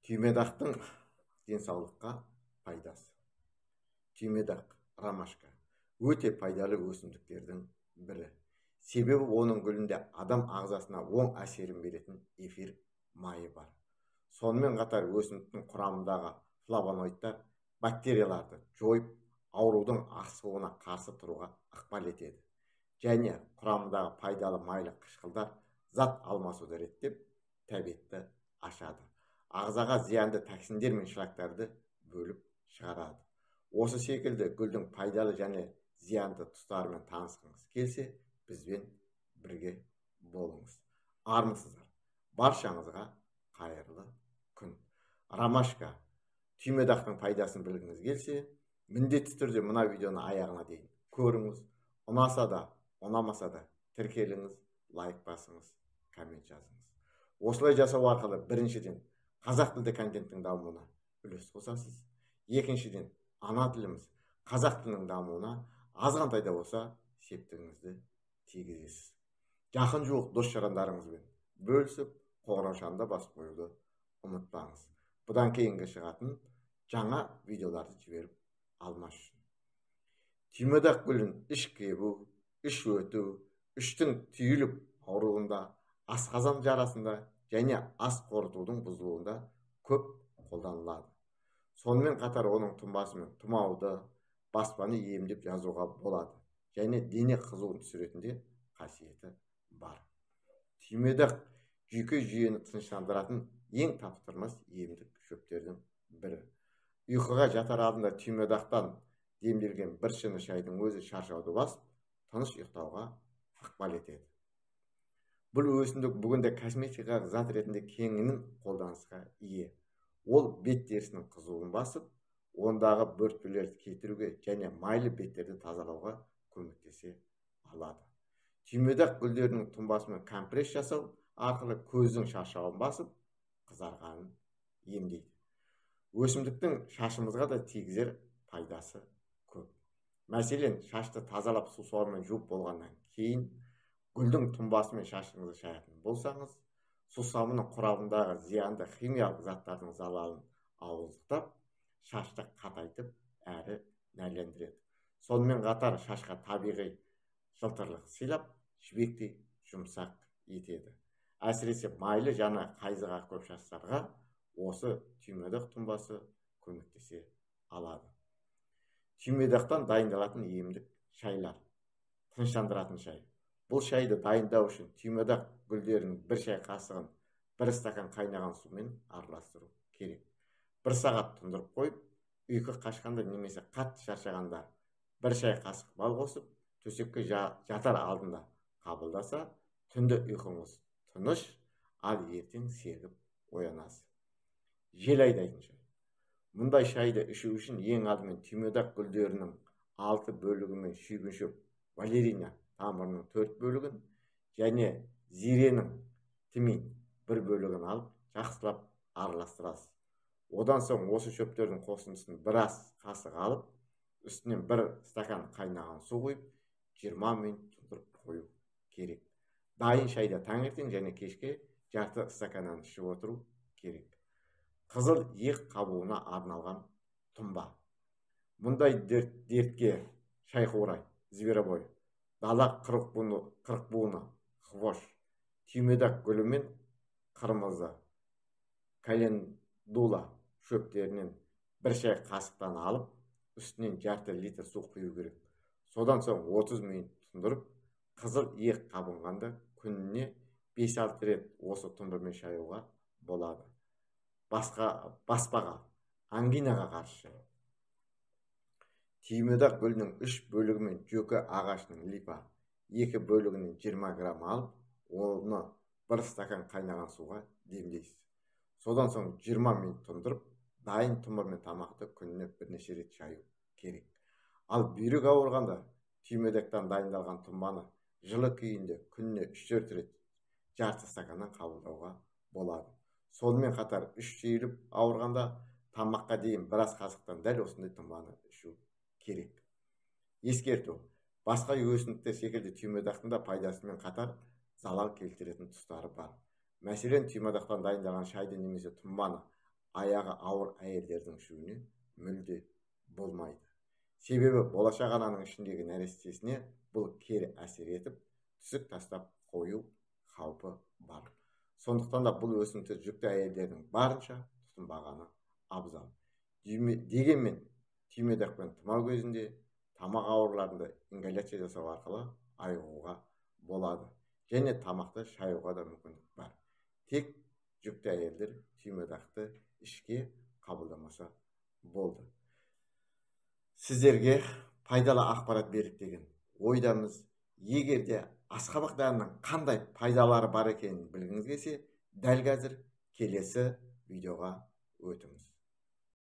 Түймедақтың денсаулыққа пайдасы. Түймедақ, ромашка өте пайдалы өсімдіктердің бірі. Себебі оның гүлінде адам ағзасына оң әсерін беретін эфир майы бар. Сонымен қатар өсімдіктің құрамындағы флавоноидтар бактерияларды жойып, аурудың асқынуына қарсы тұруға ықпал етеді. Және құрамындағы пайдалы майлы қышқылдар зат алмасуды реттеп, тәбетті ашады. Ағзаға зиянды токсиндер мен шлактарды бөліп шығарады. Осы секілді гүлдің пайдалы және зиянды тұстарымен танысқыңыз келсе, бізбен бірге болыңыз. Армысыздар. Баршаңызға қайырлы күн. Ромашка, түймедақтың пайдасын білгіңіз келсе, міндетті түрде мына видеоны аяғына дейін көріңіз. Ұнаса да, ұнамаса да тіркеліңіз, лайк басыңыз, коммент жазыңыз. Осылай жасау арқылы біріншіден қазақ тілді контенттің дамуына үлес қосасыз. Екіншіден, ана тіліміз қазақ тілінің дамуына азғантай да болса септігіңізді тигізесіз. Жақын жуық дос жарандарыңызбен бөлісіп, қоңыраушаны да басып қоюды ұмытпаңыз. Бұдан кейінгі шығатын жаңа видеоларды жіберіп алмас үшін. Түймедақ гүлін іш кебу, іш өту, іштің түйіліп ауруында, асқазан жарасында және ас қорытудың бұзылуында көп қолданылады. Сонымен қатар оның тұнбасымен тұмауды, баспаны емдеп жазуға болады және дене қызуын түсіретін де қасиеті бар. Түймедақ жүйке жүйені тыныштандыратын ең таптырмас емдік шөптердің бірі. Ұйқыға жатар алдында түймедақтан демделген бір шыны шайдың өзі шаршауды басып, тыныш ұйықтауға ықпал етеді. Бұл өсімдік бүгінде косметикалық зат ретінде кеңінен қолданысқа ие. Ол бет терісінің қызуын басып, ондағы бөртпелерді кетіруге және майлы беттерді тазалауға көмектесе алады. Түймедақ гүлдерінің тұнбасымен компресс жасау арқылы көздің шаршауын басып, қызарғанын емдейді. Өсімдіктің шашымызға да тигізер пайдасы көп. Мәселен, шашты тазалап сусаумен жуып болғаннан кейін гүлдің тұнбасымен шашыңызды шаятын болсаңыз, сусамының құрамындағы зиянды химиялық заттардың залалын ауыздықтап, шашты қатайтып, әрі нәрлендіреді. Сонымен қатар шашқа табиғи жылтырлық сыйлап, жібектей жұмсақ етеді. Әсіресе майлы және қайзыға көп шаштарға осы түймедақ тұнбасы көмектесе алады. Түймедақтан дайындалатын емдік шайлар. Тыныштандыратын шай. Бұл шайды дайындау үшін түймедақ гүлдерінің бір шай қасығын бір стакан қайнаған сумен араластыру керек. Бір сағат тұндырып қойып, ұйқы қашқанда немесе қатты шаршағанда бір шай қасық бал қосып, төсекке жатар алдында қабылдаса, түнді ұйқыңыз тыныш, ал ертең сергіп оянасыз. Жел айдайтын шай. Мұндай шайды ішу үшін ең алдымен түймедақ гүлдерінің 6 бөлігі мен шүйгін шөп валерина тамырының 4 бөлігін және зиренің тмин бір бөлігін алып, жақсылап араластырасыз. Одан соң осы шөптердің қосындысын біраз қасық алып, үстінен бір стакан қайнаған су құйып, 20 минут тұндырып қою керек. Дайын шайды таңертең және кешке жарты стаканнан ішіп отыру керек. Қызыл иек қабуына арналған тұнба. Мұндай дертке шайқурай, зверобой, дала қырықбуыны, хвош, түймедақ гүлі мен қырмызы, календула шөптерінен бір шай қасықтан алып, үстінен жарты литр су құю керек. Содан соң 30 минут тұндырып, қызыл иек қабынғанда күніне 5-6 рет осы тұнбамен шаюға болады. Баспаға, ангинаға қарсы шай. Түймедақ гүлінің 3 бөлігі мен жөкі ағашының липа 2 бөлігінен 20 грамм алып, оны бір стакан қайнаған суға демдейсіз. Содан соң 20 минут тұндырып, дайын тұнбамен тамақты күніне бірнеше рет шаю керек. Ал бүйрек ауырғанда түймедақтан дайындалған тұнбаны жылы күйінде күніне 3-4 рет жарты стаканнан қабылдауға болады. Сонымен қатар үш түйіліп ауырғанда тамаққа дейін біраз қасықтан дәл осындай тұнбаны ішу керек. Ескерту: басқа өсімдіктер секілді түймедақтың да пайдасымен қатар залал келтіретін тұстары бар. Мәселен, түймедақтан дайындалған шайды немесе тұнбаны аяғы ауыр әйелдердің ішуіне мүлде болмайды. Себебі болашақ ананың ішіндегі нәрестесіне бұл кері әсер етіп, түсік тастап қою қаупі бар. Сондықтан да бұл өсімдікті жүкті әйелдердің барынша тұтынбағаны абзал. Дегенмен түймедақ пен тұмау кезінде тамақ ауруларында ингаляция жасау арқылы айығуға болады. Және тамақты шаюға да мүмкіндік бар. Тек жүкті әйелдер түймедақты ішке қабылдамаса болды. Сіздерге пайдалы ақпарат бердік деген ойдамыз. Егер де асқабақ дәнінің қандай пайдалары бар екенін білгіңіз келсе, дәл қазір келесі видеоға өтіңіз.